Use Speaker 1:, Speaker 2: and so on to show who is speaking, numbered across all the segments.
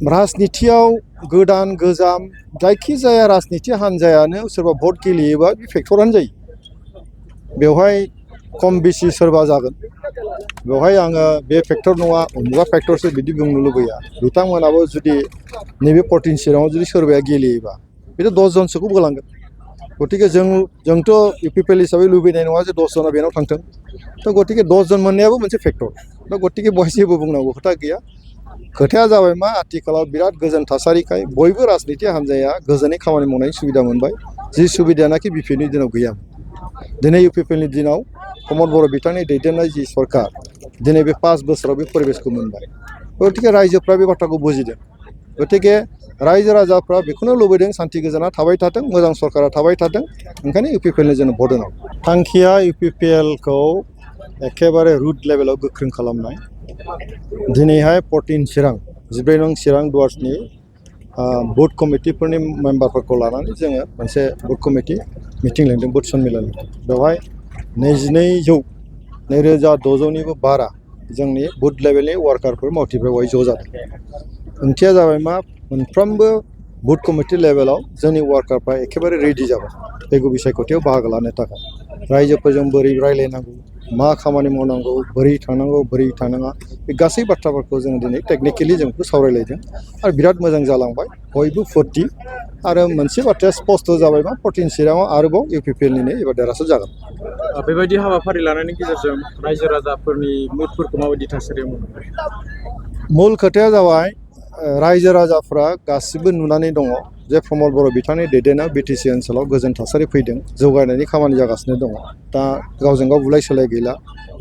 Speaker 1: राजनिथियाव गोदान गोजाम जायखिजाया राजनिथि हान्जायानो सोरबा भट गेलेयोबा बे फेक्टरानो जायो। बेवहाय खम बेसि सोरबा जागोन, बेवहाय आङो बे फेक्टर नङा उमुगा फेक्टरसो बिदि बुंनो लुबैया। बिथांमोनाबो जुदि नैबे 14 चिराङाव जुदि सोरबाया गेलेयोबा बेथ' 10 जनसोखौ बोलांगोन। गतिके जोंथ' इउपिपिएल हिसाबै लुबैनाय नङा जे 10 जना बेनाव थांथों। थ' गतिके 10 जन मोननायाबो मोनसे फेक्टर। दा गतिके बहाय जेबो बुंनांगौ खोथा गैया। खोथाया जाबाय मा, आथिखालाव बिराद गोजोन थासारिखाय बयबो राजनिथि हान्जाया गोजोनै खामानि मावनायनि सुबिदा मोनबाय, जि सुबिदायानाखि बिपिएलनि दिनाव गैयामोन। दिनै इउपिपिएलनि दिनाव प्रमद बर' बिथांनि दैदेननाय जि सरकार, दिनै बे 5 बोसोराव बे परिबेसखौ मोनबाय। गतिके रायजोफ्रा बे बाथ्राखौ बुजिदों। गतिके रायजो राजाफ्रा बेखौनो लुबैदों, सान्ति गोजोना थाबाय थाथों, मोजां सरकारा थाबाय थाथों। ओंखायनो इउपिपिएलनि जों भट होनांगौ। थांखिया इउपिपिएलखौ एखेबारे रुट लेभेलाव गोख्रों खालामनाय। दिनैहाय 14 चिरां 14 नं चिरां दुवार्सनि बुथ कमिटिफोरनि मेम्बारफोरखौ लानानै जोङो मोनसे बुथ कमिटि मिटिं लेंदों, बुथ सन्मिलन लेंदों। बेवहाय 22,600निबो बारा जोंनि बुथ लेभेलनि वार्कारफोर मावथिफोरा बेवहाय ज' जादों। ओंथिया जाबाय मा, मोनफ्रोमबो बुथ कमिटि लेभेलाव जोंनि वार्कारफ्रा एखेबारे रेडि जाबाय फैगौ बिसायख'थियाव बाहागो लानो थाखाय। रायजोफोरजों बोरै रायलायनांगौ, मा खामानि मावनांगौ, बोरै थांनांगौ, बोरै थानाङा, बे गासै बाथ्राफोरखौ जों दिनै टेकनिकेलि जों सावरायलायदों आरो बिराद मोजां जालांबाय। बयबो फुरथि आरो मोनसे बाथ्राया स्पष्ट जाबाय मा, 14 चिराङाव आरोबाव इउपिपिएलनिनो एबार देरहासार जागोन।
Speaker 2: बेबायदि हाबाफारि लानायनि गेजेरजों रायजो राजाफोरनि मुडफोरखौ माबायदि थासारियाव मोनो?
Speaker 1: मुल खोथाया जाबाय, रायजो राजाफ्रा गासिबो नुनानै दङ जे प्रमद बर' बिथांनि दैदेननायाव बिटिसि ओनसोलाव गोजोन थासारि फैदों, जौगानायनि खामानि जागासिनो दङ। दा गावजों गाव बुलाय सोलाय गैला,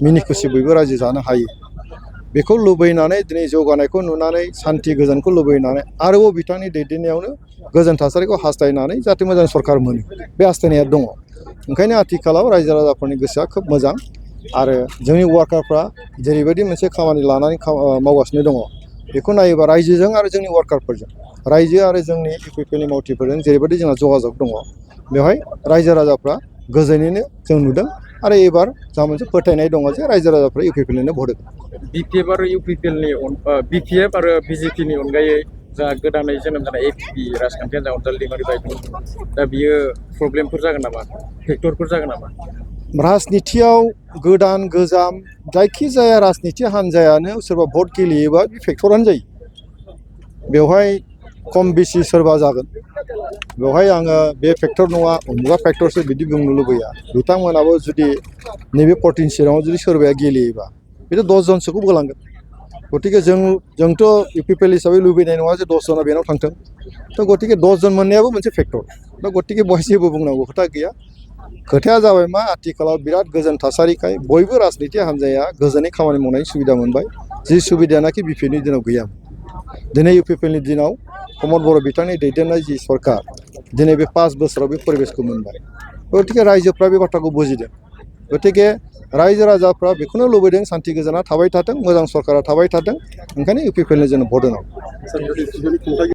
Speaker 1: मिनि खुसि बयबो रायजो जानो हायो। बेखौ लुबैनानै दिनै जौगानायखौ नुनानै, सान्ति गोजोनखौ लुबैनानै आरोबाव बिथांनि दैदेननायावनो गोजोन थासारिखौ हास्थायनानै जाहाथे मोजां सरकार मोनो, बे हास्थायनाया दङ। ओंखायनो आथिखालाव रायजो राजाफोरनि गोसोआ खोब मोजां आरो जोंनि वार्कारफ्रा जेरैबायदि मोनसे खामानि लानानै मावगासिनो दङ, बेखौ नायोबा रायजोजों आरो जोंनि वार्कारफोरजों, रायजो आरो जोंनि इउपिपिएलनि मावथिफोरजों जेरैबायदि जोंहा जगाजग दङ, बेवहाय रायजो राजाफ्रा गोजोनैनो जों नुदों आरो एबार जोंहा मोनसे फोथायनाय दङ जे रायजो राजाफ्रा इउपिपिएलनो भट होगोन।
Speaker 2: बिपिएफ आरो बिपिएफ आरो बिजेपिनि अनगायै जोंहा गोदानै जोनोम जानाय एपिपि राजखान्थि हान्जा अनजालि दैमारि बायदि, दा बियो प्रब्लेमफोर जागोन नामा, फेक्टरफोर जागोन नामा?
Speaker 1: राजनिथियाव गोदान गोजाम जायखिजाया राजनिथि हान्जायानो सोरबा भट गेलेयोबा बे फेक्टरानो जायो। बेवहाय खम बेसि सोरबा जागोन, बेवहाय आङो बे फेक्टर नङा उमुगा फेक्टरसो बिदि बुंनो लुबैया। बिथांमोनाबो जुदि नैबे 14 चिराङाव जुदि सोरबाया गेलेयोबा बेथ' 10 जनसोखौ बोलांगोन। गतिके जोंथ' इउपिपिएल हिसाबै लुबैनाय नङा जे 10 जना बेनाव थांथों। थ' गतिके 10 जन मोननायाबो मोनसे फेक्टर। दा गतिके बहाय जेबो बुंनांगौ खोथा गैया। खोथाया जाबाय मा, आथिखालाव बिराद गोजोन थासारिखाय बयबो राजनिथि हान्जाया गोजोनै खामानि मावनायनि सुबिदा मोनबाय, जि सुबिदायानाखि बिपिएलनि दिनाव गैयामोन। दिनै इउपिपिएलनि दिनाव प्रमद बर' बिथांनि दैदेननाय जि सरकार, दिनै बे 5 बोसोराव बे परिबेसखौ मोनबाय। गतिके रायजोफ्रा बे बाथ्राखौ बुजिदों। गतिके रायजो राजाफ्रा बेखौनो लुबैदों, सान्ति गोजोना थाबाय थाथों, मोजां सरकारा थाबाय थाथों। ओंखायनो इउपिपिएलनि जों भट होनांगौ।